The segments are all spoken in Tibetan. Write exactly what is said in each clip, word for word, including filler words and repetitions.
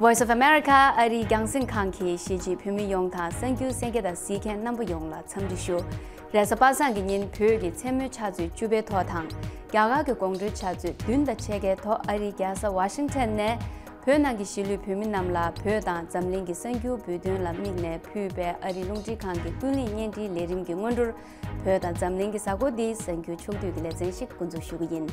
Voice of America ཨ་རིའི་རྒྱང་སྲིང་ཁང་གིས་གཞིས་བྱེས་བོད་མི་ཡོངས་དང་གསར་འགྱུར་གསན་མཁན་དང་གཟིགས་མཁན་རྣམ་པ་ཡོངས་ལ་འཚམས་འདྲི་ཞུ། རེས་གཟའ་པ་སངས་ཀྱི་ཉིན་བོད་ཀྱི་མཚན་མོའི་ཆུ་ཚོད་བཅུ་པའི་ཐོག་དང་། རྒྱ་གར་གྱི་དགོང་དྲོའི་ཆུ་ཚོད་བདུན་དང་ཕྱེད་ཀའི་ཐོག་ཨ་རིའི་རྒྱལ་ས་ཝ་ཤིང་ཊོན་ནས་བོད་ནང་གི་གཞིས་ལུས་བོད་མི་རྣམས་ལ་བོད་དང་འཛམ་གླིང་གི་གསར་འགྱུར་འབུལ་དོན་ལ་དམིགས་ནས་ཕུལ་བའི་ཨ་རིའི་རླུང་འཕྲིན་ཁང་གི་ཀུན་གླེང་བརྙན་འཕྲིན་ལས་རིམ་གྱི་སྔོན་འགྲོར། བོད་དང་འཛམ་གླིང་གི་གཟའ་འཁོར་འདིའི་གསར་འགྱུར་ཕྱོགས་བསྡུས་ཀྱི་ལེ་ཚན་ཞིག་འགོ་འཛུགས་ཞུ་གི་ཡིན།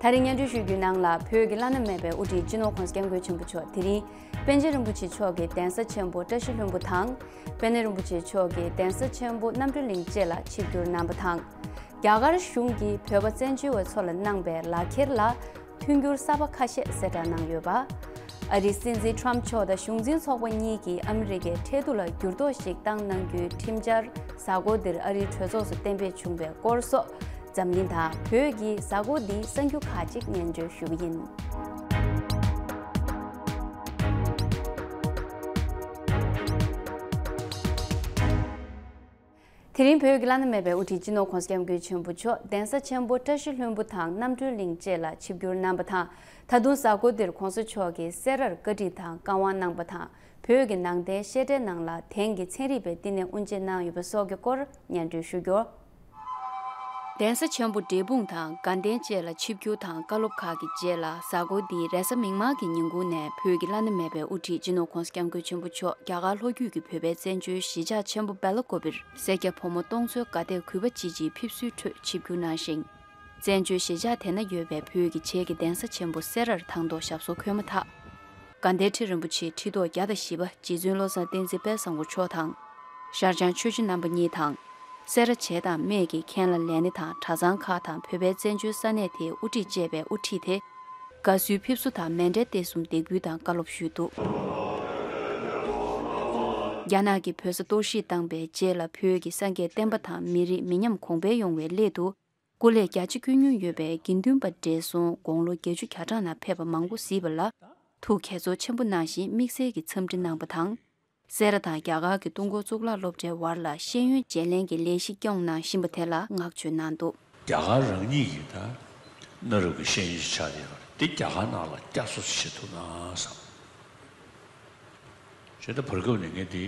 ད་རིང་སྙན་སྒྲོན་ཞུ་རྒྱུའི་ནང་ལ་བོད་ཀྱི་བླ་ན་མེད་པའི་དབུ་ཁྲིད་སྤྱི་ནོར་༸གོང་ས་༸སྐྱབས་མགོན་ཆེན་པོ་མཆོག་དེ་རིང་པཎ་ཆེན་རིན་པོ་ཆེ་མཆོག་གི་གདན་ས་ཆེན་པོ་བཀྲ་ཤིས་ལྷུན་པོ་དང་། དཔལ་ལྡན་རིན་པོ་ཆེ་མཆོག་གི་གདན་ས་ཆེན་པོ་རྣམ་གྲོལ་གླིང་བཅས་ལ་ཆིབས་བསྒྱུར་གནང་བ་དང་། རྒྱ་གར་གཞུང་གིས་བོད་པ་བཙན་བྱོལ་བའི་ཚོ་ལ་གནང་པའི་ལག་འཁྱེར་ལ། མཐུན་འགྱུར་གསར་པ་ཁ་ཤས་གསལ་བསྒྲགས་གནང་ཡོད་པ། ཨ་རིའི་སྲིད་འཛིན་ཊམ་མཆོག་དང་གཞུང་འཛིན་ཚོགས་པ་གཉིས་ཀྱིས་ཨ་མི་རི་ཀའི་ཁྲལ་བསྡུ་ལ་འགྱུར་ལྡོག་ཞིག་བཏང་གནང་རྒྱུའི་ཁྲིམས་འཆར་གཟའ་འཁོར་འདིར་ཨ་རིའི་གྲོས་ཚོགས་སུ་གཏན་འབེབས་བྱུང་བའི་སྐོར་སོགས། འཛམ་གླིང་དང་བོད་ཀྱི་གཟའ་འཁོར་འདིའི་གསར་འགྱུར་ཁག་ཅིག་སྙན་སྒྲོན་ཞུ་གི་ཡིན། དེ་རིང་བོད་ཀྱི་བླ་ན་མེད་པའི་དབུ་ཁྲིད་སྤྱི་ནོར་༸གོང་ས་༸སྐྱབས་མགོན་ཆེན་པོ་མཆོག་གདན་ས་ཆེན་པོ་བཀྲ་ཤིས་ལྷུན་པོ་དང་རྣམ་གྲོལ་གླིང་བཅས་ལ་ཆིབས་བསྒྱུར་གནང་བ་དང་། ད་དུང་གཟའ་འཁོར་འདིར་༸གོང་ས་མཆོག་གིས་སེ་རར་བཀའ་ཁྲིད་དང་བཀའ་དབང་གནང་བ་དང་། བོད་ཀྱི་ནང་བསྟན་བཤད་གྲྭའི་ནང་ལ་དེང་གི་ཚན་རིག་པའི་བསྟི་གནས་དབུ་འབྱེད་གནང་ཡོད་པ་སོགས་ཀྱི་སྐོར་སྙན་སྒྲོན་ཞུ་རྒྱུ། གདན་ས་ཆེན་པོ་འབྲས་སྤུངས་དང་དགའ་ལྡན་བཅས་ལ་ཆིབས་བསྒྱུར་དང་བཀའ་སློབ་ཁག་གི་རྗེས་ལ། གཟའ་འཁོར་འདིའི་རེས་གཟའ་མིག་དམར་གྱི་ཉིན་གུང་ནས་བོད་ཀྱི་བླ་ན་མེད་པའི་དབུ་ཁྲིད་སྤྱི་ནོར་༸གོང་ས་༸སྐྱབས་མགོན་ཆེན་པོ་མཆོག་རྒྱ་གར་ལྷོ་རྒྱུད་ཀྱི་བོད་པའི་བཙན་བྱོལ་གཞིས་ཆགས་ཆེན་པོ་སྦེལ་ཀོབ་པིར་སེར་སྐྱ་ཕོ་མོ་སྟོང་ཚོའི་དགའ་དད་གུས་པ་ཅི་ཆེའི་ཕེབས་བསུའི་ཁྲོད་ཆིབས་བསྒྱུར་གནང་ཞིང་། བཙན་བྱོལ་གཞིས་ཆགས་དེ་ན་ཡོད་པའི་བོད་ཀྱི་བྱེས་ཀྱི་གདན་ས་ཆེན་པོ་སེ་རར་དང་ཐོག་ཞབས་སོར་འཁོད་མ་ཐག་དགའ་ལྡན་ཁྲི་རིན་པོ་ཆེའི་ཁྲི་ཐོག་བརྒྱ་དང་བཞི་པ་རྗེ་བཙུན་བློ་བཟང་བསྟན་འཛིན་དཔལ་བཟང་པོ་མཆོག་དང་། ཤར་བྱང་ཆོས་རྗེ་རྣམ་པ་གཉིས་དང་། སེ་ར་བྱེས་དང་སྨད་ཀྱི་མཁན་བླ་ལས་སྣེ་དང་གྲྭ་ཚང་ཁག་དང་བོད་པའི་བཙན་བྱོལ་ས་གནས་དེའི་དབུ་ཁྲིད་བཅས་པས་དབུ་ཁྲིད་དེ། དགའ་བསུའི་ཕེབས་བསུ་དང་མཎྜལ་རྟེན་གསུམ་འདེགས་འབུལ་དང་བཀའ་སློབ་ཞུས་འདུག་རྒྱ་ནག་གིས་བོད་ས་གཏོར་བཤིག་བཏང་པའི་རྗེས་ལ་བོད་ཀྱི་སངས་རྒྱས་བསྟན་པ་དང་མི་རིགས་མི་ཉམས་གོང་འཕེལ་ཡོང་བའི་སླད་དུ། སྐུ་ལས་རྒྱ་ཆེ་བསྐྱོན་མྱོང་ཡོད་པའི་དགེ་འདུན་པ་བགྲེས་སོང་དགུང་ལོ་བརྒྱད་ཅུ་གྱ་གྲངས་ནང་ཕེབས་པ་མང་པོ་གཟིགས་པ་ལ་ཐུགས་དགྱེས་ཚོར་ཆེན་པོ་གནང་བཞིན་དམིགས་བསལ་གྱི་འཚམས་འདྲི་གནང་བ་དང་། སེ་ར་དང་རྒྱ་གར་གྱི་ཏུན་ཧོང་གཙུག་ལག་སློབ་གྲྭའི་བར་ལ་ཤེས་ཡོན་བརྗེ་ལེན་གྱི་ལས་གཞི་སྐྱོང་གནང་བཞིན་པ་དེ་ལ་བསྔགས་བརྗོད་གནང་འདུག་རྒྱ་གར་རང་ཉིད་ཀྱིས་ད་གནའ་རབས་ཀྱི་ཤེས་ཡོན་ཞིག་ཆགས་ཡོད་པ་རེད། དེ་རྒྱ་གར་ནང་ལ་བསྐྱར་གསོ་བྱེད་ཐུབ་ན་བསམ། བྱས་ད་བར་སྐབས་ནས་ངས་འདི་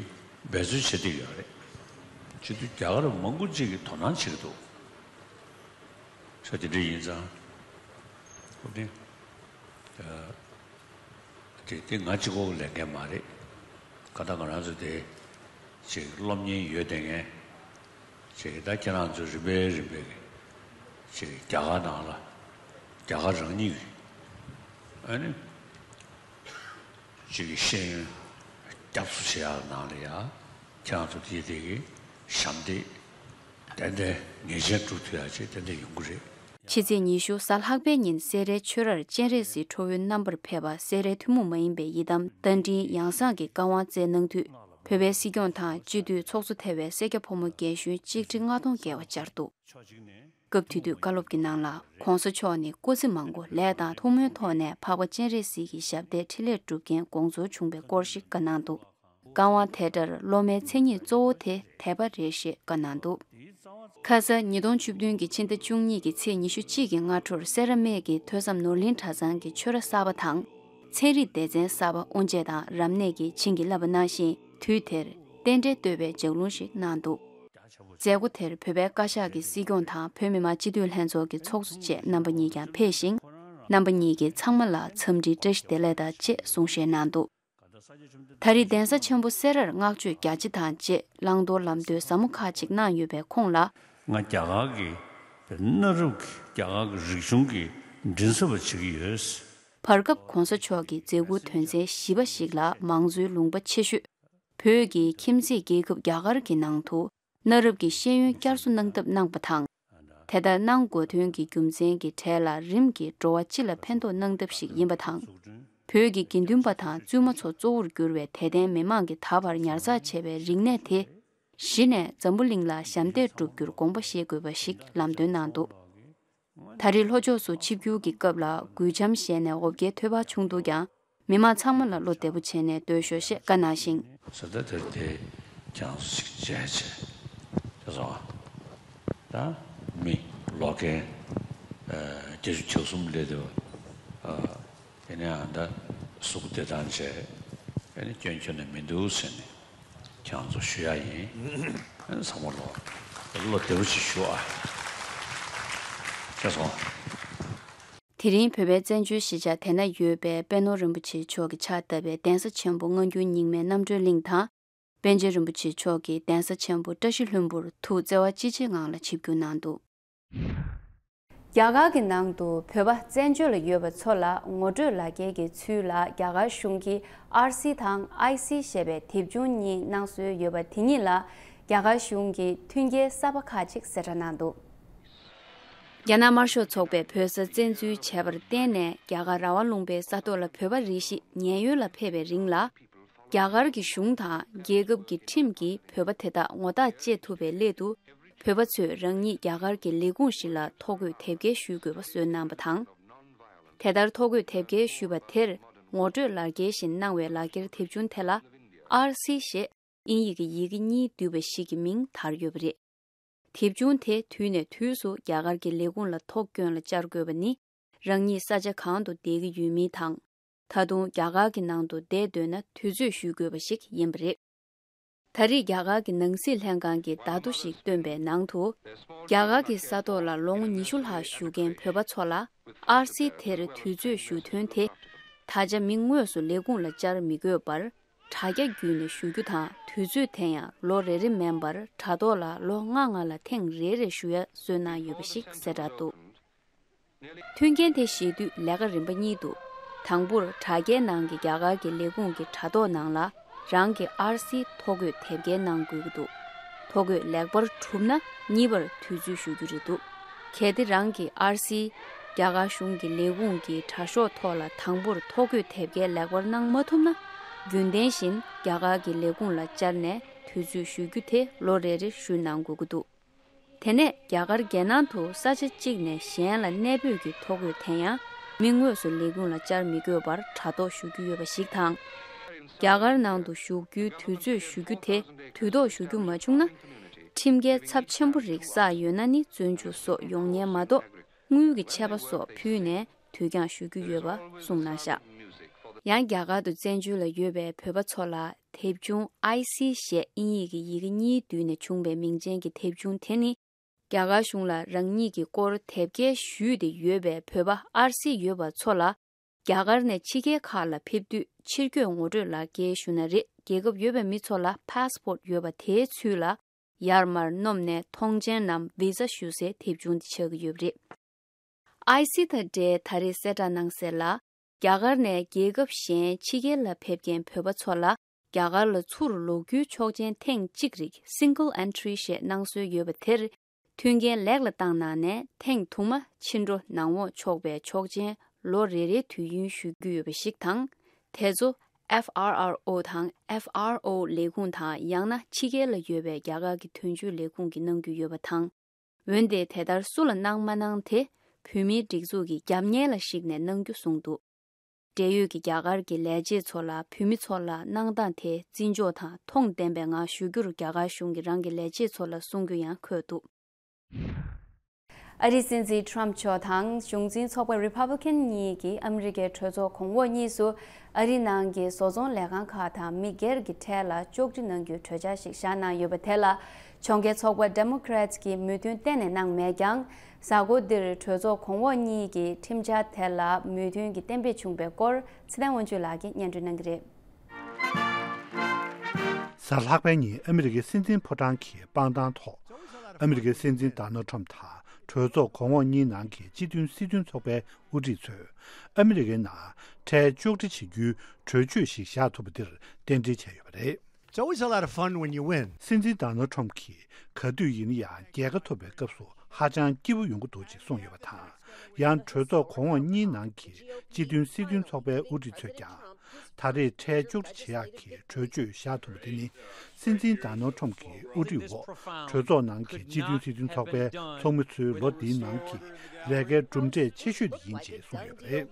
འབད་རྩོལ་བྱེད་བསྡད་ཡོད་རེད། བྱེད་དུས་རྒྱ་གར་མང་པོ་ཅིག་གིས་དོ་སྣང་བྱེད་ཀྱི་འདུག་ས་དེ་འདྲ་ཡིན་ཙང་། ཁོ་ནི། དེ་དེ་ང་གཅིག་པོ་ལས་འགན་མ་རེད། ག་ད་ང་རང་ཚོ་དེ་ཅིག་སློབ་གཉེར་ཡོད་བསྡད་མཁན་ཅིག་གིས་ད་ཁྱེད་རང་ཚོ་རིམ་པས་རིམ་པས་ཀྱི་ཅིག་རྒྱ་གར་ནང་ལ་རྒྱ་གར་རང་ཉིད་ཀྱི་ཨ་ནི། གཅིག་གི་ཤེས་ཡོན་སྐྱབས་གསོ་བྱེད་ཡག་ནང་ལ་ཡ་ཁྱེད་རང་ཚོ་དེ་དེ་གི་ཞབས་འདེགས་ཏན་ཏན་ངེས་ཅན་སྒྲུབ་ཐུབ་ཡག་ཅིག་ཏན་ཏན་ཡོང་གི་རེད། ཕྱི་ཚེས་ཉི་ཤུ་གཟའ་ལྷག་པའི་ཉིན་སེ་རའི་ཆོས་རར་སྤྱན་རས་གཟིགས་ཁྲོ་བོའི་རྣམ་པར་ཕེབས་པ་སེ་རའི་ཐུན་མོང་མ་ཡིན་པའི་ཡི་དམ་རྟ་མགྲིན་ཡང་གསང་གི་བཀའ་དབང་སྩལ་གནང་དུས་བོད་པའི་སྲིད་སྐྱོང་དང་སྤྱི་འཐུས་ཚོགས་གཙོ་ཐེ་བའི་སེར་སྐྱ་ཕོ་མོ་རྒན་གཞོན་གཅིག་ཁྲི་ལྔ་སྟོང་བརྒལ་བ་བཅར་འདུག་སྐབས་དེ་དུས་བཀའ་སློབ་ཀྱི་ནང་ལ་༸གོང་ས་མཆོག་ནས་སྐུ་ཚེ་མང་པོ་ལས་དང་ཐུགས་སྨོན་ཐོག་ནས་འཕགས་པ་སྤྱན་རས་གཟིགས་ཀྱི་ཞབས་འདེགས་འཕྲིན་ལས་སྒྲུབ་མཁན་དགོངས་ཚུལ་བྱུང་བའི་སྐོར་ཞིག་བཀའ་གནང་འདུག་བཀའ་དབང་དེ་ལྟར་སློབ་མའི་མཚན་ཉིད་གཙོ་བོ་དེ་དད་པ་རེད་ཞེས་བཀའ་གནང་འདུག་ཁ་ས་ཉིས་སྟོང་བཅུ་བདུན་གྱི་ཕྱི་ཟླ་བཅུ་གཉིས་ཀྱི་ཚེས་ཉི་ཤུ་གཅིག་གི་སྔ་དྲོར་སེ་ར་སྨད་ཀྱི་ཐོས་བསམ་ནོར་གླིང་གྲྭ་ཚང་གི་ཆོས་ར་གསར་པ་དང་། ཚན་རིག་སྡེ་ཚན་གསར་པ་དབུ་འབྱེད་དང་རབ་གནས་ཀྱིས་བྱིན་གྱིས་བརླབས་པ་གནང་ཞིང་དུས་དེར་རྟེན་འབྲེལ་བསྟོད་པའི་ལྗགས་ལུང་ཞིག་གནང་འདུག་མཛད་སྒོ་དེར་བོད་པའི་བཀའ་ཤག་གི་སྲིད་སྐྱོང་དང་བོད་མི་མང་སྤྱི་འཐུས་ལྷན་ཚོགས་ཀྱི་ཚོགས་གཙོ་བཅས་རྣམ་པ་གཉིས་ཀྱང་ཕེབས་ཤིང་། རྣམ་པ་གཉིས་ཀྱིས་ཚང་མ་ལ་འཚམས་འདྲིའི་བཀྲ་ཤིས་བདེ་ལེགས་དང་བཅས་གསུང་བཤད་གནང་འདུག་ད་རེས་གདན་ས་ཆེན་པོ་སེ་རར་བསྔགས་བརྗོད་རྒྱ་ཆེ་དང་བཅས་བླང་དོར་ལམ་སྟོན་ཟབ་མོ་ཁག་ཅིག་གནང་ཡོད་པའི་ཁོངས་ལ། ང་རྒྱ་གར་གྱི་གནའ་རབས་ཀྱི་རྒྱ་གར་གྱི་རིག་གཞུང་གི་མགྲིན་ཚབ་པ་བྱེད་ཀྱི་ཡོད། བར་སྐབས་གོང་ས་མཆོག་གི་མཛད་ཁུར་དོན་ཚན་བཞི་པ་ཞིག་ལ་མང་གཙོའི་ལུང་པ་ཆེ་ཤོས། བོད་ཀྱི་ཁྱིམ་མཚེས་རྒྱལ་ཁབ་རྒྱ་གར་གྱི་ནང་དུ་གནའ་རབས་ཀྱི་ཤེས་ཡོན་བསྐྱར་གསོ་གནང་ཐབས་གནང་པ་དང་། དེ་ལྟར་གནང་དགོས་དོན་གྱི་རྒྱུ་མཚན་གྱི་གྲས་ལ་རིམ་གྱིས་འགྲོ་བ་སྤྱི་ལ་ཕན་ཐོགས་གནང་ཐབས་ཤིག་ཡིན་པ་དང་། བོད་ཀྱི་དགེ་འདུན་པ་དང་བཙུན་མ་ཚོ་གཙོ་བོར་གྱུར་བའི་དད་ལྡན་མི་མང་གིས་ད་བར་ཉར་ཚགས་བྱས་པའི་རིག་གནས་དེ། གཞི་ནས་འཛམ་བུ་གླིང་ལ་ཞབས་འདེགས་སྒྲུབ་རྒྱུར་དགོངས་པ་བཞེས་དགོས་པ་ཞིག་ལམ་སྟོན་གནང་འདུག་ད་རེས་ལྷོ་ཕྱོགས་སུ་ཆིབས་བསྒྱུར་གྱི་སྐབས་ལ་གུས་འཆམ་བཞེས་ནས་འོ་བརྒྱལ་ཐོལ་པ་བྱུང་འདུག་ཀྱང་། མི་མང་ཚང་མ་ལ་བློ་བདེ་པོ་བྱས་ནས་སྡོད་ཤོག་ཅེས་བཀའ་གནང་ཞིང་། ཟེར་ད་དེར་དེ་ཀྱང་ཞིག་བྱས་བྱས། དེ་སོང་ད་མི་ལོ་རྒན་བརྒྱད་ཅུ་གྱ་གསུམ་སླེབས་དུས་དེ་ནས་ཨ་ད་གཟུགས་བདེ་ཐང་བྱས། ཨ་ནི་སྐྱོན་ཁྱོན་ནས་མི་འདུག་ཟེར་ནས་ཁྱེད་རང་ཚོ་ཞུ་ཡ་ཡིན། ཨ་ནི་བཟང་མོ་ལོ། བློ་བདེ་པོ་ཞིག་ཞུ་ཨ། ཤེས་སོང་། དེ་རིང་བོད་པའི་བཙན་བྱོལ་གཞིས་ཆགས་དེ་ན་ཡོད་པའི་པད་ནོར་རིན་པོ་ཆེ་མཆོག་གིས་ཕྱག་བཏབ་པའི་གདན་ས་ཆེན་པོ་སྔ་འགྱུར་རྙིང་མའི་རྣམ་གྲོལ་གླིང་དང་། པཎ་ཆེན་རིན་པོ་ཆེ་མཆོག་གིས་གདན་ས་ཆེན་པོ་བཀྲ་ཤིས་ལྷུན་པོར་ཐུགས་བརྩེ་བ་ཅི་ཆེ་ངང་ལ་ཆིབས་བསྒྱུར་གནང་འདུག། རྒྱ་གར་གྱི་ནང་དུ་བོད་པ་བཙན་བྱོལ་ལ་ཡོད་པ་ཚོ་ལ་ངོ་སྤྲོད་ལག་འཁྱེར་གྱི་ཚུལ་ལ་རྒྱ་གར་གཞུང་གིས་ཨར་སི་དང་ཨའི་སི་ཞེས་པའི་དེབ་ཆུང་གཉིས་གནང་སྲོལ་ཡོད་པ་དེ་གཉིས་ལ་རྒྱ་གར་གཞུང་གིས་མཐུན་རྐྱེན་གསར་པ་ཁག་ཅིག་གསལ་བསྒྲགས་གནང་འདུག། རྒྱ་ནག་དམར་ཤོག་ཚོགས་པས་བོད་ས་བཙན་འཛུལ་བྱས་པར་བརྟེན་ནས་རྒྱ་གར་ར་བ་ལུང་པའི་ས་ཐོག་ལ་བོད་པ་རེ་ཞིག་ཉེན་གཡོལ་ལ་ཕེབས་པའི་རིང་ལ། རྒྱ་གར་གྱི་གཞུང་དང་རྒྱལ་ཁབ་ཀྱི་ཁྲིམས་ཀྱིས་བོད་པ་དེ་དག་ངོ་རྟགས་བཅད་ཐུབ་པའི་སླད་དུ། བོད་པ་ཚོས་རང་ཉིད་རྒྱ་གར་གྱི་ལས་ཁུངས་ཤིག་ལ་ཐོ་འགོད་དེབ་སྐྱེལ་ཞུ་དགོས་པ་སྲོལ་གནང་བ་དང་། དེ་ལྟར་ཐོ་འགོད་དེབ་སྐྱེལ་ཞུས་པ་དེར་ངོ་སྤྲོད་ལག་འཁྱེར་བཞིན་གནང་བའི་ལག་འཁྱེར་དེབ་ཆུང་དེ་ལ་ཨར་སི་ཞེས་དབྱིན་ཡིག་གི་ཡི་གེ་གཉིས་འདུས་པ་ཞིག་གི་མིང་དར་ཡོད་པ་རེད། དེབ་ཆུང་དེ་དུས་ནས་དུས་སུ་རྒྱ་གར་གྱི་ལས་ཁུངས་ལ་ཐོ་བཀོན་ལ་བཅར་དགོས་པ་ནི། རང་ཉིད་ས་ཆ་གང་དུ་བསྡད་ཀྱི་ཡོད་མིན་དང་། ད་དུང་རྒྱ་གར་གྱི་ནང་དུ་བསྡད་འདོད་ན་དུས་ཚོད་ཞུ་དགོས་པ་ཞིག་ཡིན་པ་རེད། ད་རེས་རྒྱ་གར་གྱི་ནང་སྲིད་ལྷན་ཁང་གིས་བརྡ་ཐོ་ཞིག་བཏོན་པའི་ནང་དུ། རྒྱ་གར་གྱི་ས་ཐོག་ལ་ལོ་ངོ་ཉི་ཤུ་ལྷག་བཞུགས་མཁན་བོད་པ་ཚོ་ལ་ཨར་སི་དེར་དུས་ཚོད་ཞུ་དོན་དེ། ད་ཆ་མི་དངོས་སུ་ལས་ཁུངས་ལ་བཅར་མི་དགོས་པར། དྲ་རྒྱ་བརྒྱུད་ནས་ཞུ་རྒྱུ་དང་། དུས་ཚོད་དེ་ཡང་ལོ་རེ་རེ་མིན་པར་དྲ་ཐོག་ལ་ལོ་ལྔ་ལྔ་ལ་ཐེངས་རེ་རེ་ཞུ་ཡ་སྲོལ་གནང་ཡོད་པ་ཞིག་གསལ་བསྒྲགས་འདུག། མཐུན་རྐྱེན་དེ་བཞེས་དུས་ལས་ཀ་རིམ་པ་གཉིས་འདུག། དང་པོར་དྲ་རྒྱའི་ནང་གི་རྒྱ་གར་གྱི་ལས་ཁུངས་ཀྱི་དྲ་ཐོག་ནང་ལ་རང་གི་ཨར་སི་ཐོ་འགོད་དེབ་སྐྱེལ་གནང་དགོས་ཀྱི་འདུག། ཐོ་འགོད་ལེགས་པར་གྲུབ་ན་གཉིས་པར་དུས་ཚོད་ཞུ་རྒྱུ་རེད་འདུག། གལ་ཏེ་རང་གི་ཨར་སི་རྒྱ་གར་གཞུང་གི་ལས་ཁུངས་ཀྱི་དྲ་ཤོག་ཐོག་ལ་དང་པོར་ཐོ་འགོད་དེབ་སྐྱེལ་ལེགས་པར་གནང་མ་ཐུབ་ན། རྒྱུན་ལྡན་བཞིན་རྒྱ་གར་གྱི་ལས་ཁུངས་ལ་བཅར་ནས་དུས་ཚོད་ཞུ་རྒྱུ་དེ་ལོ་རེ་རེ་ཞུ་གནང་དགོས་ཀྱི་འདུག། དེ་ནས་རྒྱ་གར་རྒྱལ་ནང་དུ་ས་ཆ་གཅིག་ནས་གཞན་ལ་གནས་སྤོས་ཀྱི་ཐོ་འགོད་དེ་ཡང་མི་དངོས་སུ་ལས་ཁུངས་ལ་བཅར་མི་དགོས་པར་དྲ་ཐོག་ཞུ་རྒྱུ་ཡོད་པ་ཞིག་དང་། རྒྱ་གར་ནང་དུ་བཞུགས་རྒྱུའི་དུས་ཚོད་ཞུ་རྒྱུ་དེ་དུས་ཐོག་ཞུ་རྒྱུ་མ་བྱུང་ན། ཁྲིམས་འགལ་ཚབས་ཆེན་པོ་རིགས་བསགས་ཡོད་ན་ནི་བཙོན་འཇུག་སོགས་ཡོང་ཉེན་མ་གཏོགས། དངུལ་གྱི་ཆད་པ་སོགས་ཕུལ་ནས་དུས་འགྱངས་ཞུ་རྒྱུ་ཡོད་པ་གསུངས་གནང་བཞག། ཡང་རྒྱ་གར་དུ་བཙན་བྱོལ་ལ་ཡོད་པའི་བོད་པ་ཚོ་ལ་དེབ་ཆུང་ཨའི་སི་ཞེས་དབྱིན་ཡིག་གི་ཡི་གེ་གཉིས་བསྡུས་ནས་བྱུང་བའི་མིང་ཅན་གྱི་དེབ་ཆུང་དེ་ནི། རྒྱ་གར་གཞུང་ལ་རང་ཉིད་ཀྱི་སྐོར་དེབ་སྐྱེལ་ཞུས་ཏེ་ཡོད་པའི་བོད་པ་ཨར་སི་ཡོད་པ་ཚོ་ལ། རྒྱ་གར་ནས་ཕྱི་རྒྱལ་ཁག་ལ་ཕེབས་དུས་ཕྱིར་སྐྱོད་ངོ་སྤྲོད་ལག་འཁྱེར་ཞུ་ན་རེད། རྒྱལ་ཁབ་ཡོད་པའི་མི་ཚོ་ལ་ཕཱ་སི་པོར་ཡོད་པ་དེའི་ཚུལ་ལ་ཡར་མར་སྣོམ་ནས་ཐོངས་མཆན་ནམ་བི་ཟ་ཞུ་སའི་དེབ་ཆུང་དེ་ཆགས་ཀྱི་ཡོད་པ་རེད། ཨའི་སི་དང་འབྲེལ་ད་རེས་གསལ་བསྒྲགས་གནང་གསལ་ལ། རྒྱ་གར་ནས་རྒྱལ་ཁབ་གཞན་ཕྱི་རྒྱལ་ལ་ཕེབས་མཁན་བོད་པ་ཚོ་ལ་རྒྱ་གར་ལ་ཚུར་ལོག་རྒྱུའི་ཆོག་མཆན་ཐེངས་གཅིག་རིགས་Single Entry ཞེས་གནང་སྲོལ་ཡོད་པ་དེར། མཐུན་རྐྱེན་ལེགས་ལ་བཏང་གནང་ནས་ཐེངས་དུ་མ་ཕྱི་འགྲོ་ནང་འོང་ཆོག་པའི་ཆོག་མཆན་ལོ་རེ་རེའི་དུས་ཡུན་ཞུ་རྒྱུ་ཡོད་པ་ཞིག་དང་། དེ་ཚོ་ཨེཕ་ཨར་ཨར་ཨོ་དང་ཨེཕ་ཨར་ཨོ་ལས་ཁུངས་དང་། ཡང་ན་ཕྱི་རྒྱལ་ལ་ཡོད་པའི་རྒྱ་གར་གྱི་དོན་གཅོད་ལས་ཁུངས་ཀྱིས་གནང་རྒྱུ་ཡོད་པ་དང་། འོན་ཏེ་དེ་ལྟར་སུ་ལ་གནང་མ་གནང་དེ་བོད་མིའི་སྒྲིག་འཛུགས་ཀྱི་རྒྱབ་གཉེར་ལ་གཞིགས་ནས་གནང་རྒྱུ་གསུངས་འདུག། འབྲེལ་ཡོད་ཀྱི་རྒྱ་གར་གྱི་ལས་བྱེད་ཚོ་ལ་བོད་མི་ཚོ་ལ་གནང་སྟངས་དེ་བརྩི་འཇོག་དང་མཐོང་ལྡན་པའི་ངང་ཞུ་རྒྱུར་རྒྱ་གར་གཞུང་གིས་རང་གི་ལས་བྱེད་ཚོ་ལ་གསུང་རྒྱུ་ཡང་འཁོད་འདུག། ཨ་རིའི་སྲིད་འཛིན་ཁྲོམ་མཆོག་དང་གཞུང་འཛིན་ཚོགས་པ་རི་པབ་ལི་ཀན་གཉིས་ཀྱིས་ཨ་མི་རི་ཀའི་གྲོས་ཚོགས་གོང་འོག་གཉིས་སུ་ཨ་རི་ནང་གི་བཟོ་ཚོང་ལས་ཁང་ཁག་དང་མི་སྒེར་གྱི་ཁྲལ་ལ་གཅོག་འཕྲི་གནང་རྒྱུའི་གྲོས་འཆར་ཞིག་བཞག་གནང་ཡོད་པ་དེ་ལ། གྱོང་གུན་ཚོགས་པ་Democrats གྱིས་མོས་མཐུན་གཏན་ནས་གནང་མེད་ཀྱང་། གཟའ་འཁོར་འདིར་གྲོས་ཚོགས་གོང་འོག་གཉིས་ཀྱིས་ཁྲིམས་འཆར་དེ་ལ་མོས་མཐུན་གྱི་གཏན་འབེབས་བྱུང་བའི་སྐོར་ཚེ་བརྟན་དབང་ཕྱུག་ལགས་ཀྱིས་སྙན་སྒྲོན་གནང་གི་རེད། གཟའ་ལྷག་པའི་ཉིན་ཨ་མི་རི་ཀའི་སྲིད་འཛིན་ཕོ་བྲང་གི་སྤང་ཐང་ཐོག་ཨ་མི་རི་ཀའི་སྲིད་འཛིན་Donald Trump དང་གྲོས་ཚོགས་གོང་འོག་གཉིས་ནང་གི་སྤྱི་མཐུན་སྲིད་དོན་ཚོགས་པའི་དབུ་ཁྲིད་ཚོས་ཨ་མི་རི་ཀའི་ནང་ཁྲལ་གཅོག་འཕྲི་བྱེད་རྒྱུའི་གྲོས་ཆོད་ཞིག་བཞག་ཐུབ་པ་འདིར་རྟེན་འབྲེལ་བྱས་ཡོད་པ་རེད། It's always a lot of fun when you win. སྲིད་འཛིན་Donald Trump གྱིས་ག་དུས་ཡིན་ན་ཡང་རྒྱལ་ཁ་ཐོབ་པའི་སྐབས་སུ་ཧ་ཅང་སྐྱིད་པོ་ཡོང་གི་འདུག་ཅེས་གསུངས་ཡོད་པ་དང་། ཡང་གྲོས་ཚོགས་གོང་འོག་གཉིས་ནང་གི་སྤྱི་མཐུན་སྲིད་དོན་ཚོགས་པའི་དབུ་ཁྲིད་ཚོས་ཀྱང་། ད་རེས་ཁྲལ་གཅོག་འཕྲི་བྱེད་ཡག་གི་གྲོས་ཆོད་བཞག་ཐུབ་པ་དེ་ནི། སྲིད་འཛིན་Donald Trump གྱི་དབུ་ཁྲིད་འོག་གྲོས་ཚོགས་ནང་གི་སྤྱི་མཐུན་སྲིད་དོན་ཚོགས་པའི་ཚོགས་མི་ཚོའི་ལོ་འདིའི་ནང་གི་ལས་ཀའི་གྲུབ་འབྲས་ཆེ་ཤོས་དེ་ཡིན་ཅེས་གསུངས་ཡོད་པ་རེད།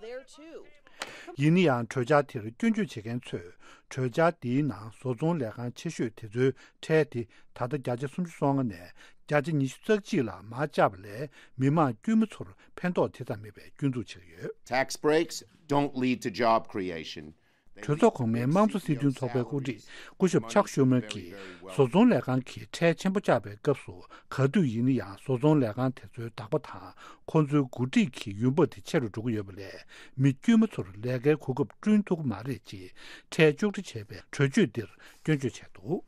ཡིན་ན་ཡང་གྲོས་འཆར་དེར་སྐྱོན་བརྗོད་བྱེད་མཁན་ཚོས། གྲོས་འཆར་འདིའི་ནང་བཟོ་ཚོང་ལས་ཁང་ཆེ་ཤོས་དེ་ཚོའི་ཁྲལ་དེ་ད་ལྟ་བརྒྱ་ཆ་སུམ་ཅུ་སོ་ལྔ་ནས་བརྒྱ་ཆ་ཉི་ཤུ་རྩ་གཅིག་ལ་མར་བཅག་པ་ལས་མི་དམངས་དཀྱུས་མ་ཚོར་ཕན་ཐོགས་དེ་ཙམ་མེད་པའི་སྐྱོན་འཛུགས་བྱེད་ཀྱི་ཡོད། Tax breaks don't lead to job creation. གྲོས་ཚོགས་གོང་མའི་དམངས་གཙོ་སྲིད་དོན་ཚོགས་པའི་དབུ་ཁྲིད་སྐུ་ཞབས་ཆག་ཤུ་མར་གྱིས་བཟོ་ཚོང་ལས་ཁང་གིས་ཁྲལ་ཆེན་པོ་བཅག་པའི་སྐབས་སུ། ག་དུས་ཡིན་ན་ཡང་བཟོ་ཚོང་ལས་ཁང་དེ་ཚོའི་བདག་པོ་དང་ཁོང་ཚོའི་འགོ་ཁྲིད་ཀྱི་ཡོང་འབབ་དེ་ཆེ་རུ་འགྲོ་གི་ཡོད་པ་ལས། མི་དཀྱུས་མ་ཚོར་ལས་ཀའི་གོ་སྐབས་བསྐྲུན་ཐུབ་ཀྱི་མ་རེད་ཅེས་ཁྲལ་གཅོག་འཕྲི་བྱས་པའི་གྲོས་ཆོད་འདིར་སྐྱོན་བརྗོད་བྱས་འདུག།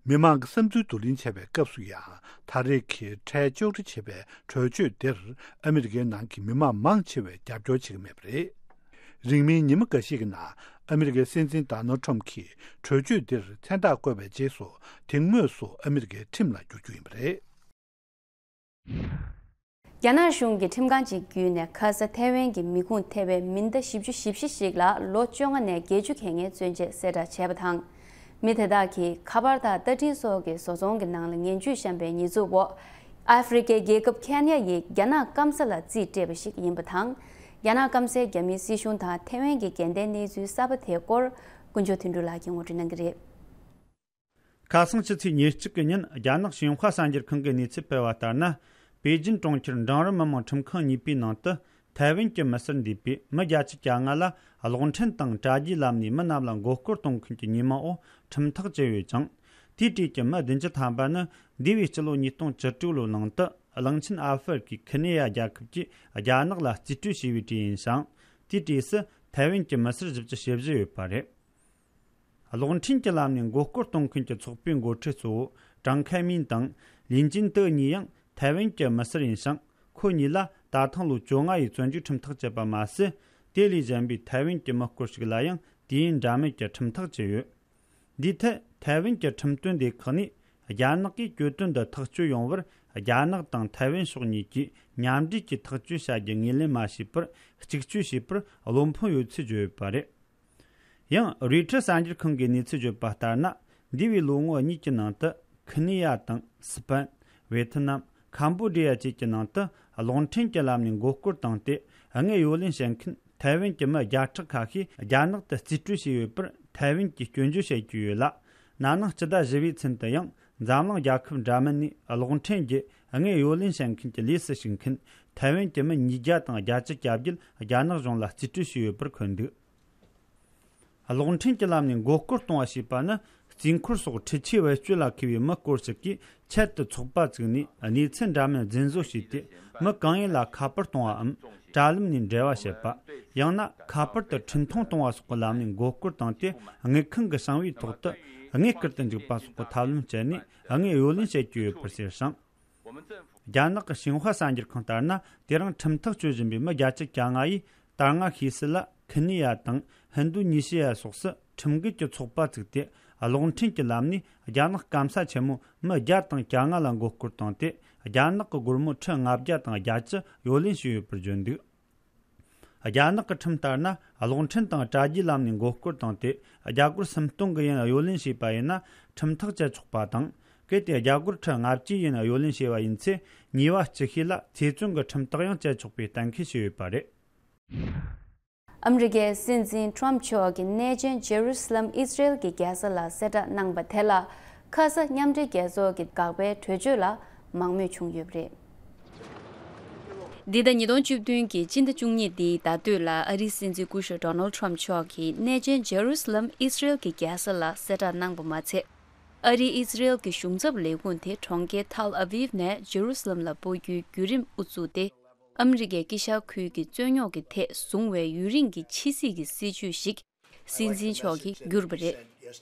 མི་མང་གི་བསམ་ཚུལ་བསྡུ་ལེན་བྱས་པའི་སྐབས་སུ་ཡང་། ད་རེས་ཀྱི་ཁྲལ་གཅོག་འཕྲི་བྱས་པའི་གྲོས་ཆོད་འདིར་ཨ་མི་རི་ཀའི་ནང་གི་མི་མང་མང་ཆེ་བས་རྒྱབ་སྐྱོར་བྱེད་ཀྱི་མེད་པ་རེད། རིང་མིན་ཉི་མ་འགའ་ཤས་ཀྱི་ནང་ཨ་མི་རི་ཀའི་སྲིད་འཛིན་ཌོ་ནལ་ཁྲམ་གྱིས་གྲོས་ཆོད་འདིར་མཚན་རྟགས་བཀོད་པའི་རྗེས་སུ། དེ་དངོས་སུ་ཨ་མི་རི་ཀའི་ཁྲིམས་ལ་འགྱུར་རྒྱུ་ཡིན་པ་རེད། རྒྱ་ནག་གཞུང་གིས་ཁྲིམས་ཁང་གཅིག་བརྒྱུད་ནས་ཁ་ས་ཐའེ་ཝན་གྱི་མི་ཁུངས་ཐེ་བའི་མི་སྣ་བཞི་བཅུ་ཞེ་བཞི་ཞིག་ལ་ལོ་བཅོ་ལྔ་ནས་བརྒྱད་ཅུ་གྱ་ལྔའི་བཙོན་འཇལ་གསལ་བསྒྲགས་བྱས་པ་དང་། མི་དེ་དག་གིས་ཁ་པར་དང་རྟ་ཐྲེན་སོགས་ཀྱི་བཟོ་ཚོང་གི་ནང་ལ་ངན་ཇུས་བཤམས་པའི་ཉེས་འཛུགས་འོག་ཨ་ཧྥེ་རི་ཁའི་རྒྱལ་ཁབ་ཁེ་ནི་ཡ་ཡི་རྒྱ་ནག་སྐམ་ས་ལ་རྩིས་སྤྲད་པ་ཞིག་ཡིན་པ་དང་། རྒྱ་ནག་སྐམ་སའི་རྒྱ་མིའི་སྲིད་གཞུང་དང་ཐའེ་ཝན་གྱི་འགལ་ཟླའི་གནས་ཚུལ་གསར་པ་དེའི་སྐོར་ཀུན་མཆོག་དོན་གྲུབ་ལགས་ཀྱིས་ངོ་སྤྲོད་གནང་གི་རེད། ཁ་སང་ཕྱི་ཚེས་ཉེར་གཅིག་གི་ཉིན་རྒྱ་ནག་ཞིན་ཧྭ་གསར་འགྱུར་ཁང་གིས་གནས་ཚུལ་སྤེལ་བ་ལྟར་ན། པེ་ཅིན་གྲོང་ཁྱེར་འབྲིང་རིམ་མི་དམངས་ཁྲིམས་ཁང་གཉིས་པའི་ནང་དུ། ཐའེ་ཝན་གྱི་མི་སེར་འདུས་པའི་མི་བརྒྱད་ཅུ་གྱ་ལྔ་ལ་གློག་འཕྲིན་དང་དྲ་རྒྱའི་ལམ་ནས་མི་རྣམས་ལ་མགོ་སྐོར་གཏོང་མཁན་གྱི་ཉེས་མིང་འོག་ཁྲིམས་ཐག་བཅད་ཡོད་ཅིང་། དེའི་གྲས་ཀྱི་མི་བདུན་ཅུ་ཐམ་པ་ནི་འདས་པའི་སྤྱི་ལོ་ཉིས་སྟོང་བཅུ་དྲུག་ལོའི་ནང་དུ་གླིང་ཆེན་ཨ་ཧྥེ་རི་ཁའི་ཁི་ནི་ཡ་རྒྱལ་ཁབ་ཀྱིས་རྒྱ་ནག་ལ་རྩིས་སྤྲོད་བྱས་པའི་གྲས་ཡིན་ཞིང་། དེའི་གྲས་སུ་ཐའེ་ཝན་གྱི་མི་སེར་བཞི་བཅུ་ཞེ་བཞི་ཡོད་པ་རེད། གློག་འཕྲིན་གྱི་ལམ་ནས་མགོ་སྐོར་གཏོང་མཁན་གྱི་ཚོགས་པའི་འགོ་ཁྲིད་གཙོ་བོ་ཀྲང་ཁའེ་མིན་དང་ལིན་ཅིན་ཏེ་གཉིས་ཡང་ཐའེ་ཝན་གྱི་མི་སེར་ཡིན་ཞིང་། ཁོ་གཉིས་ལ་ད་ཐེངས་ལོ་བཅོ་ལྔ་ཡི་བཙོན་འཇུག་ཁྲིམས་ཐག་བཅད་པ་མ་ཟད། དེ་ལས་གཞན་པའི་ཐའེ་ཝན་གྱི་མི་སྐོར་ཞིག་ལ་ཡང་དུས་ཡུན་འདྲ་མིན་གྱི་ཁྲིམས་ཐག་བཅད་ཡོད། འདིའི་ཐད་ཐའེ་ཝན་གྱི་ཁྲིམས་དོན་སྡེ་ཁག་ནས། རྒྱ་ནག་གིས་གྱོད་དོན་འདི་ཐག་གཅོད་ཡོང་བར། རྒྱ་ནག་དང་ཐའེ་ཝན་ཕྱོགས་གཉིས་ཀྱིས་མཉམ་འབྲེལ་གྱིས་ཐག་གཅོད་བྱ་རྒྱུ་ངོས་ལེན་མ་བྱས་པར། གཅིག་གཅོད་བྱས་པར་བློ་ཕམ་ཡོད་ཚུལ་བརྗོད་ཡོད་པ་རེད། ཡང་རོའི་ཊར་གསར་འགྱུར་ཁང་གིས་གནས་ཚུལ་བརྗོད་པ་ལྟར་ན། འདས་པའི་ལོ་ངོ་གཉིས་ཀྱི་ནང་དུ་ཁི་ནི་ཡ་དང་སི་པན། ཝེ་ཐི་ནམ། ཁམ་བོ་ཌི་ཡ་བཅས་ཀྱི་ནང་དུ་གློག་འཕྲིན་གྱི་ལམ་ནས་མགོ་སྐོར་བཏང་སྟེ། དངུལ་གཡོ་ལེན་བྱེད་མཁན་ཐའེ་ཝན་གྱི་མི་བརྒྱ་ཕྲག་ཁ་ཤས་རྒྱ་ནག་ཏུ་རྩིས་སྤྲོད་བྱས་ཡོད་པར་ཐའེ་ཝན་གྱིས་སྐྱོན་བརྗོད་བྱེད་ཀྱི་ཡོད་ལ། ན་ནིང་སྤྱི་ཟླ་བཞི་པའི་ཚུན་དུ་ཡང་འཛམ་གླིང་རྒྱལ་ཁབ་འདྲ་མིན་ནས་གློག་འཕྲིན་གྱི་དངུལ་གཡོ་ལེན་བྱེད་མཁན་གྱི་ལས་སུ་ཞུགས་མཁན་ཐའེ་ཝན་གྱི་མི་ཉིས་བརྒྱ་དང་བརྒྱད་ཅུ་གྱ་བརྒྱད་རྒྱ་ནག་གཞུང་ལ་རྩིས་སྤྲོད་བྱས་ཡོད་པར་འཁོད་འདུག། གློག་འཕྲིན་གྱི་ལམ་ནས་མགོ་སྐོར་གཏོང་བ་ཞེས་པ་ནི། རྩིས་འཁོར་སོགས་འཕྲུལ་ཆས་བེད་སྤྱོད་ལ་མཁས་པའི་མི་སྐོར་ཞིག་གིས་ཆེད་དུ་ཚོགས་པ་བཙུགས་ནས་གནས་ཚུལ་འདྲ་མིན་རྫུན་བཟོ་བྱས་ཏེ། མི་གང་ཡིན་ལ་ཁ་པར་གཏོང་བའམ་དྲ་ལམ་ནས་འབྲེལ་བ་བྱེད་པ། ཡང་ན་ཁ་པར་དུ་འཕྲིན་ཐུང་གཏོང་བ་སོགས་ཀྱི་ལམ་ནས་མགོ་སྐོར་བཏང་སྟེ། དངུལ་ཁང་གི་ཞིང་པའི་ཐོག་ཏུ་དངུལ་བསྐུར་དུ་འཇུག་པ་སོགས་ཀྱི་ཐབས་ལམ་སྤྱད་ནས་དངུལ་གཡོ་ལེན་བྱེད་ཀྱི་ཡོད་པར་ཟེར་ཞིང་། རྒྱ་ནག་གི་ཤིན་ཧྭ་གསར་འགྱུར་ཁང་ལྟར་ན། དེ་རིང་ཁྲིམས་ཐག་གཅོད་བཞིན་པའི་མི་བརྒྱད་ཅུ་གྱ་ལྔ་ཡིས་དར་སྔ་ཤེས་གསལ་ལ་ཁི་ནི་ཡ་དང་ཧིན་རྡུ་ཉི་ཞི་ཡ་སོགས་སུ་ཁྲིམས་འགལ་གྱི་ཚོགས་པ་བཙུགས་ཏེ། གློག་འཕྲིན་གྱི་ལམ་ནས་རྒྱ་ནག་སྐམ་ས་ཆེན་མོ་མི་བརྒྱ་དང་གྱ་ལྔ་ལ་མགོ་སྐོར་བཏང་སྟེ། རྒྱ་ནག་གི་སྒོར་མོ་ཁྲི་ལྔ་བརྒྱ་དང་བརྒྱད་ཅུ་གཡོ་ལེན་བྱས་ཡོད་པར་བརྗོད་འདུག། རྒྱ་ནག་གི་ཁྲིམས་ལྟར་ན། གློག་འཕྲིན་དང་དྲ་རྒྱའི་ལམ་ནས་མགོ་སྐོར་བཏང་སྟེ། རྒྱ་སྒོར་སུམ་སྟོང་གི་ཡན་གཡོ་ལེན་བྱས་པ་ཡིན་ན། ཁྲིམས་ཐག་བཅད་ཆོག་པ་དང་། གལ་ཏེ་རྒྱ་སྒོར་ཁྲི་ལྔ་བཅུའི་ཡན་གཡོ་ལེན་བྱས་པ་ཡིན་ཚེ། ཉེས་པ་ལྕི་ཤོས་ལ་ཚེ་བཙོན་གྱི་ཁྲིམས་ཐག་ཡང་བཅད་ཆོག་པའི་གཏན་འཁེལ་བྱས་ཡོད་པ་རེད། ཨ་མི་རི་ཀའི་སྲིད་འཛིན་ཁྲོམ་མཆོག་གིས་གནས་ཆེན་ཇེ་རུ་སི་ལམ་ཨི་སི་རེལ་གྱི་རྒྱལ་ས་ལ་གསལ་བསྒྲགས་གནང་བ་དེ་ལ། ཁ་ས་མཉམ་འབྲེལ་རྒྱལ་ཚོགས་ཀྱི་དགག་པའི་གྲོས་ཆོད་ལ་མང་མོས་བྱུང་ཡོད་པ་རེད། འདི་ཟླ་ཉིས་སྟོང་བཅུ་བདུན་གྱི་སྤྱི་ཟླ་བཅུ་གཉིས་འདིའི་ཟླ་སྟོད་ལ་ཨ་རིའི་སྲིད་འཛིན་སྐུ་ཞབས་ཌོ་ནལ་ཁྲོམ་མཆོག་གིས་གནས་ཆེན་ཇེ་རུ་སི་ལམ་ཨི་སི་རེལ་གྱི་རྒྱལ་ས་ལ་གསལ་བསྒྲགས་གནང་བ་མ་ཚད། ཨ་རིའི་ཨི་སི་རེལ་གྱི་གཞུང་ཚབ་ལས་ཁུངས་དེ་གྲོང་ཁྱེར་ཐལ་ཨ་བིབ་ནས་ཇེ་རུ་སི་ལམ་ལ་སྤོ་རྒྱུའི་བརྒྱུད་རིམ་དབུ་བཙུགས་ཏེ། ཨ་མི་རི་ཀའི་དཀྱིལ་ཤར་ཁུལ་གྱི་རྩོད་རྙོག་གི་ཐད་བཟུང་བའི་ཡུན་རིང་གི་ཕྱི་སྲིད་ཀྱི་སྲིད་ཇུས་ཤིག་སྲིད་འཛིན་མཆོག་གིས་བསྒྱུར་བ་རེད།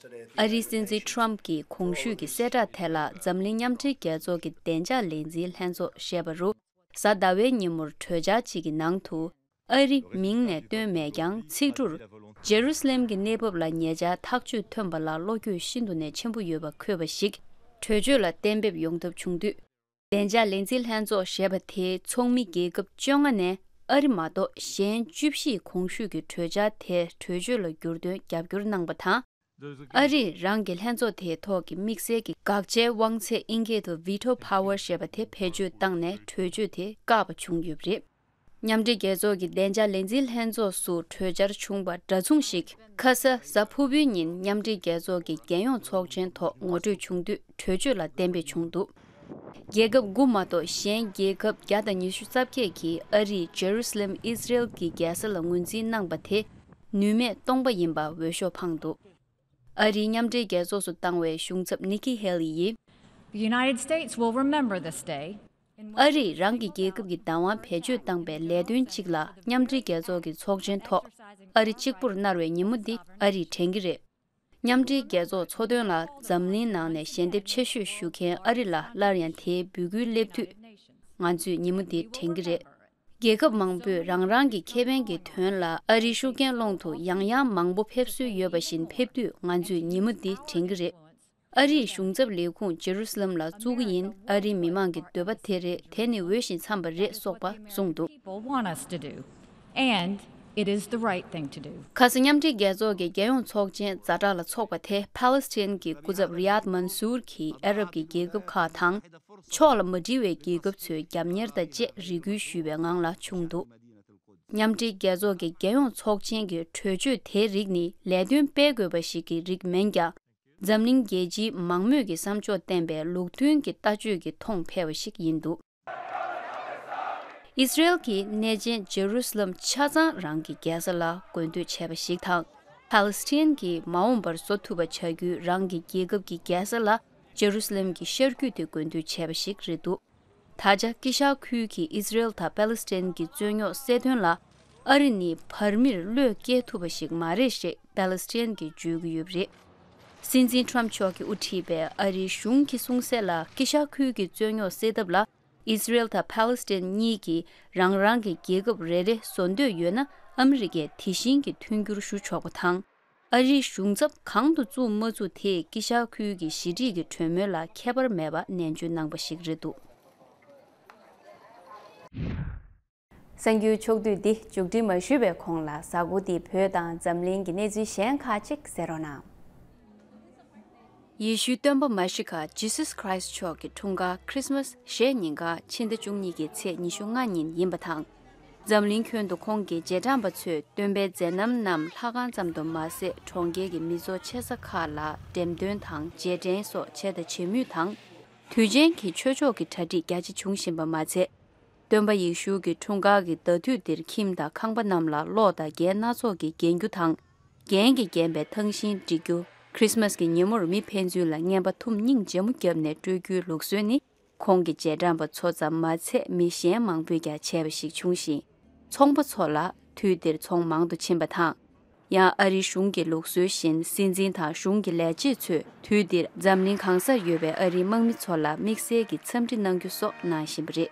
ཨ་རིའི་སྲིད་འཛིན་ཁྲོམ་གྱིས་གོང་ཞུས་ཀྱི་གསལ་བསྒྲགས་དེ་ལ་འཛམ་གླིང་མཉམ་འབྲེལ་རྒྱལ་ཚོགས་ཀྱི་བདེ་འཇགས་ལས་འཛིན་ལྷན་ཚོགས་ཞེས་པ་རུ། གཟའ་ཟླ་བའི་ཉིན་མོར་གྲོས་འཆར་གཅིག་གི་ནང་དུ། ཨ་རི་མིང་ནས་བཏོན་མེད་ཀྱང་། ཚིག་འབྲུར་ཇེ་རུ་སི་ལེམ་གྱི་གནས་བབ་ལ་ཉེ་ཆར་ཐག་གཅོད་ཐོན་པ་ལ་བློ་འགྱོད་ཤིན་ཏུ་ནས་ཆེན་པོ་ཡོད་པ་འཁོད་པ་ཞིག་གྲོས་ཆོད་ལ་གཏན་འབེབས་ཡོང་ཐབས་བྱུང་དུས། བདེ་འཇགས་ལས་འཛིན་ལྷན་ཚོགས་ཞེས་པ་དེའི་ཚོགས་མི་རྒྱལ་ཁབ་བཅོ་ལྔ་ནས་ཨ་རི་མ་གཏོགས་གཞན་བཅུ་བཞིས་གོང་ཞུས་ཀྱི་གྲོས་འཆར་དེ་གྲོས་ཆོད་ལ་བསྒྱུར་དོན་རྒྱབ་སྐྱོར་གནང་བ་དང་། ཨ་རིས་རང་གི་ལྷན་ཚོགས་དེའི་ཐོག་གི་དམིགས་བསལ་གྱི་དགག་བྱའི་དབང་ཚད་ཨིན་སྐད་དུ་Veto Power ཞེས་པ་དེ་བེད་སྤྱོད་བཏང་ནས་གྲོས་ཆོད་དེ་བཀག་པ་བྱུང་ཡོད་པ་རེད། མཉམ་འབྲེལ་རྒྱལ་ཚོགས་ཀྱི་བདེ་འཇགས་ལས་འཛིན་ལྷན་ཚོགས་སུ་གྲོས་འཆར་བྱུང་བ་འདྲ་མཚུངས་ཤིག་ཁ་ས་གཟའ་ཕུར་བུའི་ཉིན་མཉམ་འབྲེལ་རྒྱལ་ཚོགས་ཀྱི་རྒྱལ་ཡོངས་ཚོགས་ཆེན་ཐོག་ངོ་སྤྲོད་བྱུང་དུས་གྲོས་ཆོད་ལ་གཏན་འབེབས་བྱུང་འདུག། རྒྱལ་ཁབ་དགུ་མ་གཏོགས་གཞན་རྒྱལ་ཁབ་བརྒྱ་དང་ཉི་ཤུ་རྩ་བརྒྱད་ཀྱིས་ཨ་རིས་ཇེ་རུ་སི་ལེམ་ཨི་སི་རེལ་གྱི་རྒྱལ་ས་ལ་ངོས་འཛིན་གནང་པ་དེ། ནུས་མེད་སྟོང་པ་ཡིན་པ་འོས་ཤོག་འཕངས་འདུག་ཨ་རིའི་མཉམ་འབྲེལ་རྒྱལ་ཚོགས་སུ་བཏང་བའི་གཞུང་ཚབ་ནི་ཀི་ཧེ་ལི་ཡིས། The United States will remember this day. ཨ་རིས་རང་གི་རྒྱལ་ཁབ་ཀྱི་བདག་དབང་བེད་སྤྱོད་བཏང་པའི་ལས་དོན་གཅིག་ལ་མཉམ་འབྲེལ་རྒྱལ་ཚོགས་ཀྱི་ཚོགས་ཆེན་ཐོག་ཨ་རི་གཅིག་པུར་མནར་བའི་ཉིན་མོ་འདི་ཨ་རིས་དྲན་གྱི་རེད། མཉམ་འབྲེལ་རྒྱལ་ཚོགས་ཚོགས་དོན་ལ་འཛམ་གླིང་ནང་ནས་ཞལ་འདེབས་ཆེ་ཤོས་ཞུ་མཁན་ཨ་རི་ལ་སླར་ཡང་དེའི་འབོད་སྐུལ་སླེབས་དུས། ང་ཚོས་ཉིན་མོ་འདི་དྲན་གྱི་རེད། རྒྱལ་ཁབ་མང་པོས་རང་རང་གི་ཁེ་ཕན་གྱི་དོན་ལ་ཨ་རིའི་ཤུགས་རྐྱེན་སློང་དུ་ཡང་ཡང་མང་པོ་ཕེབས་སྲོལ་ཡོད་པ་བཞིན་ཕེབས་དུས་ང་ཚོས་ཉིན་མོ་འདི་དྲན་གྱི་རེད། ཨ་རིའི་གཞུང་ཚབ་ལས་ཁུངས་ཇེ་རུ་སི་ལམ་ལ་བཙུགས་ཀྱི་ཡིན། ཨ་རིའི་མི་མང་གི་འདོད་པ་དེ་རེད། དེ་ནི་འོས་ཤིང་འཚམས་པ་རེད་སོགས་པ་གསུངས་འདུག People want us to do, and it is the right thing to do. ཁ་ས་མཉམ་འབྲེལ་རྒྱལ་ཚོགས་ཀྱི་རྒྱལ་ཡོངས་ཚོགས་ཆེན་ཛ་དྲག་ལ་འཚོགས་པ་དེ་ཕཱ་ལེ་སི་ཐན་གྱི་སྐུ་ཚབ་རི་ཡཱད་མན་སུར་གྱིས་ཨ་རབ་ཀྱི་རྒྱལ་ཁབ་ཁག་དང་། ཕྱོགས་ལ་མ་འགྲིལ་བའི་རྒྱལ་ཁབ་ཚོའི་རྒྱབ་གཉེར་དང་བཅས་རེ་སྐུལ་ཞུས་པའི་ངང་ལ་བྱུང་འདུག་མཉམ་འབྲེལ་རྒྱལ་ཚོགས་ཀྱི་རྒྱལ་ཡོངས་ཚོགས་ཆེན་གྱི་གྲོས་ཆོད་དེའི་རིགས་ནི་ལས་དོན་སྤེལ་དགོས་པ་ཞིག་གི་རིགས་མིན་ཀྱང་། འཛམ་གླིང་རྒྱལ་སྤྱིའི་མང་མོས་ཀྱི་བསམ་ཕྱོགས་བསྟན་པའི་ལུགས་མཐུན་གྱི་ལྟ་སྤྱོད་ཀྱི་མཐོང་འཕེལ་བ་ཞིག་ཡིན་འདུག་ཨིས་ར་ཨེལ་གྱིས་གནས་ཆེན་ཇེ་རུ་སི་ལམ་ཆ་ཚང་རང་གི་རྒྱལ་ས་ལ་དགོས་འདོད་བྱས་པ་ཞིག་དང་། ཕཱ་ལེ་སི་ཐན་གྱིས་མ་འོངས་པར་བཟོ་ཐུབ་པ་བྱ་རྒྱུའི་རང་གི་རྒྱལ་ཁབ་ཀྱི་རྒྱལ་ས་ལ་ཇེ་རུ་སི་ལམ་གྱི་ཤར་རྒྱུད་དེ་དགོས་འདོད་བྱས་པ་ཞིག་རེད་འདུག་ད་ཆ་དཀྱིལ་ཤར་ཁུལ་གྱི་ཨིས་ར་ཨེལ་དང་པཱ་ལེ་སི་ཐན་གྱི་རྩོད་རྙོག་སེལ་དོན་ལ་ཨ་རི་ནི་བར་མིར་བློས་སྐྱེལ་ཐུབ་པ་ཞིག་མ་རེད་ཞེས་པཱ་ལེ་སི་ཐན་གྱིས་བརྗོད་ཀྱི་ཡོད་པ་རེད། སྲིད་འཛིན་ཊརམ་མཆོག་གིས་དབུ་ཁྲིད་པའི་ཨ་རིའི་གཞུང་གི་གསུང་གསལ་ལ་དཀྱིལ་ཤར་ཁུལ་གྱི་རྩོད་རྙོག་སེལ་ཐབས་ལ་ཨིས་ར་ཨེལ་དང་པཱ་ལེ་སི་ཐན་གཉིས་ཀྱིས་རང་རང་གི་རྒྱལ་ཁབ་རེ་རེ་བཟོ་འདོད་ཡོད་ན་ཨ་མི་རི་ཀས་དེ་བཞིན་གྱི་མཐུན་འགྱུར་ཞུ་ཆོག་པ་དང་། ཨ་རིའི་གཞུང་ཚབ་གང་དུ་བཙུགས་མ་བཙུགས་དེས་དཀྱིལ་ཤར་ཁུལ་གྱི་ཞི་འགྲིག་གི་གྲོས་མོལ་ལ་ཁྱད་པར་མེད་པ་ནན་བརྗོད་གནང་པ་ཞིག་རེད་འདུག་གསར་འགྱུར་ཕྱོགས་བསྡུས་འདི་མཇུག་སྒྲིལ་མ་ཞུས་པའི་གོང་ལ་གཟའ་འཁོར་འདིའི་བོད་དང་འཛམ་གླིང་གི་གནས་ཚུལ་གཞན་ཁག་ཅིག་གསན་རོགས་གནང་། ཡེ་ཤུའི་སྟོན་པ་མ་ཤི་ཀ་Jesus Christ མཆོག་གི་འཁྲུངས་སྐར་Christmas ཞེས་ཉིན་གང་ཕྱི་ཟླ་བཅུ་གཉིས་ཀྱི་ཚེས་ཉི་ཤུ་ལྔ་ཉིན་ཡིན་པ་དང་། འཛམ་གླིང་ཁྱོན་དུ་ཁོང་གི་རྗེས་འབྲང་པ་ཚོས་སྟོན་པའི་མཛད་རྣམ་རྣམས་ལྷ་ཁང་ཙམ་དུ་མ་ཟད་གྲོང་ཁྱེར་གྱི་མི་ཚོགས་ཆེ་ས་ཁག་ལ་འགྲེམས་སྟོན་དང་རྗེས་དྲན་སོགས་བྱས་དང་བྱེད་མུས་དང་། དུས་ཆེན་གྱི་ཆོས་ཕྱོགས་ཀྱི་གྲ་སྒྲིག་རྒྱ་ཆེ་བྱུང་བཞིན་པ་མ་ཚད། སྟོན་པ་ཡེ་ཤུ་གི་འཁྲུངས་སྐར་གྱི་ཟླ་དུས་འདིར་ཁྱིམ་དང་ཁང་པ་རྣམས་ལ་གློག་དང་རྒྱན་སྣ་ཚོགས་ཀྱིས་བརྒྱན་རྒྱུ་དང་། རྒྱན་གྱིས་བརྒྱན་པའི་ཐང་ཤིང་སྒྲིག་རྒྱུ། Christmas གྱི་ཉིན་མོར་མི་ཕན་ཚུན་ལ་རྔན་པ་འཐུང་སྙིང་རྗེ་མོ་བརྒྱབ་ནས་སྤྲོད་རྒྱུའི་ལུགས་སྲོལ་ནི། ཁོང་གི་རྗེས་འབྲང་པ་ཚོ་ཙམ་མ་ཚད་མི་གཞན་མང་པོས་ཀྱང་བྱས་པ་ཞིག་བྱུང་ཞིང་། ཚོང་པ་ཚོ་ལ་དུས་འདིར་ཚོང་མང་དུ་ཕྱིན་པ་དང་། ཡང་ཨ་རིའི་གཞུང་གི་ལུགས་སྲོལ་བཞིན་སྲིད་འཛིན་དང་གཞུང་གི་ལས་བྱེད་ཚོས་དུས་འདིར་འཛམ་གླིང་གང་སར་ཡོད་པའི་ཨ་རིའི་དམག་མི་ཚོ་ལ་དམིགས་བསལ་གྱི་འཚམས་འདྲི་གནང་རྒྱུ་སོགས་གནང་བཞིན་པ་རེད།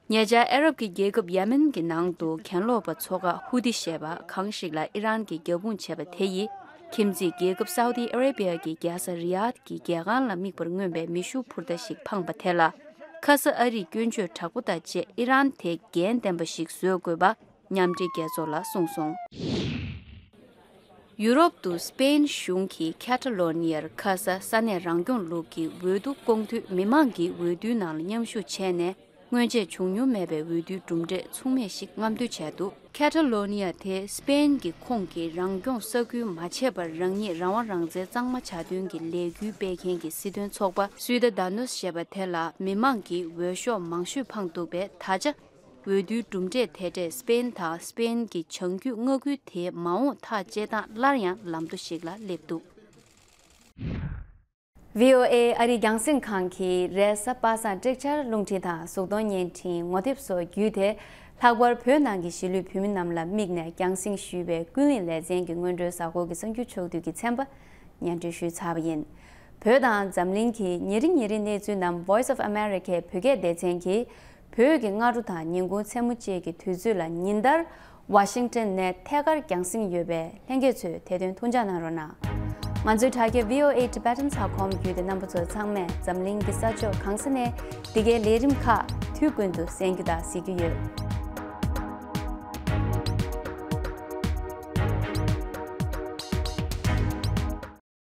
ཉེ་ཆར་ཨ་རབ་ཀྱི་རྒྱལ་ཁབ་ཡ་མེན་གྱི་ནང་དུ་གྱེན་ལོག་པ་ཚོ་ཁག་ཧུ་ཏི་ཞེས་པ་གང་ཞིག་ལ་ཨི་རན་གྱིས་རྒྱབ་དཔུང་བྱས་པ་དེ་ཡིས། ཁྱིམ་མཚེས་རྒྱལ་ཁབ་སའུ་ཏི་ཨ་རེ་བི་ཡ་གི་རྒྱལ་ས་རི་ཡཱད་ཀྱི་རྒྱལ་ཁང་ལ་དམིགས་པར་མངོན་པའི་མེ་ཤུགས་འཕུར་མདའ་ཞིག་འཕངས་པ་དེ་ལ། ཁ་ས་ཨ་རིས་སྐྱོན་བརྗོད་དྲག་པོ་དང་བཅས་ཨི་རན་དེ་འགན་ལྡན་པ་ཞིག་བཟོ་དགོས་པ་མཉམ་འབྲེལ་རྒྱལ་ཚོགས་ལ་གསུངས་སོང་། ཡུ་རོབ་ཏུ་སི་པེན་གཞུང་གིས་ཁེ་ཊ་ལོ་ནི་ཡར་ཁ་ས་ས་གནས་རང་སྐྱོང་ལུགས་ཀྱི་འོས་བསྡུ་སྐོང་དུས་མི་མང་གིས་འོས་བསྡུའི་ནང་ལ་མཉམ་ཞུགས་བྱས་ནས། སྔོན་ཆད་བྱུང་མྱོང་མེད་པའི་འོས་བསྡུའི་གྲུབ་འབྲས་མཚུངས་མེད་ཞིག་རྔམ་སྟོན་བྱས་འདུག་ཁེ་ཊ་ལོ་ནི་ཡ་དེ་སི་པེན་གྱི་ཁོངས་ཀྱི་རང་སྐྱོང་ས་ཁུལ་མ་ཆད་པར་རང་ཉིད་རང་དབང་རང་བཙན་གཙང་མ་བྱ་དོན་གྱི་ལས་འགུལ་སྤེལ་མཁན་གྱི་སྲིད་དོན་ཚོགས་པ་སུའི་ད་ད་ནོས་ཞེས་པ་དེ་ལ་མི་མང་གིས་འོས་ཤོག་མང་ཤོས་འཕངས་འདུག་པས། ད་ཆ་འོས་བསྡུའི་གྲུབ་འབྲས་དེ་འདྲས་སི་པེན་དང་སི་པེན་གྱི་བྱང་རྒྱུད་མངའ་ཁུལ་དེའི་མ་འོངས་ཐག་བཅད་སྟངས་སླར་ཡང་ལམ་ཐོ་ཞིག་ལ་སླེབས་འདུག་བྷི་ཨོ་ཨེ་ཨ་རིའི་རྒྱང་སྲིང་ཁང་གིས་རེས་གཟའ་པ་སངས་སྤྲེལ་ཆར་རླུང་འཕྲིན་དང་གཟུགས་མཐོང་བརྙན་འཕྲིན་ངོ་དེབ་སོགས་བརྒྱུད་དེ། ལྷག་པར་བོད་ནང་གི་གཞིས་ལུས་བོད་མི་རྣམས་ལ་དམིགས་ནས་རྒྱང་སྲིང་ཞུས་པའི་ཀུན་གླེང་ལེ་ཚན་གྱི་སྔོན་འགྲོའི་གཟའ་འཁོར་གྱི་གསར་འགྱུར་ཕྱོགས་བསྡུས་ཀྱི་ཚན་པ་སྙན་སྒྲོན་ཞུས་ཚར་བ་ཡིན། བོད་དང་འཛམ་གླིང་གི་ཉིན་རེ་ཉིན་རེའི་གནས་ཚུལ་རྣམས་Voice of America བོད་སྐད་སྡེ་ཚན་གྱིས་བོད་ཀྱི་སྔ་དྲོ་དང་ཉིན་གུང་མཚན་མོ་བཅས་ཀྱི་དུས་ཚོད་ལ་ཉིན་ལྟར། ཝ་ཤིང་ཊོན་ནས་ཐད་ཀར་རྒྱང་སྲིང་ཡོད་པས་ལྷན་རྒྱས་ཚོས་དེ་དོན་ཐུགས་འཇགས་གནང་རོགས་གནང་། ང་ཚོའི་དྲ་རྒྱ་V O A Tibetan ཚགས་ཁོམ་བརྒྱུད་དེ་རྣམ་པ་ཚོ་ཚང་མས་འཛམ་གླིང་གི་ས་ཕྱོགས་གང་ས་ནས་འདི་གའི་ལས་རིམ་ཁག་དུས་ཀུན་ཏུ་གསན་རྒྱུ་དང་གཟིགས་རྒྱུ་ཡོད།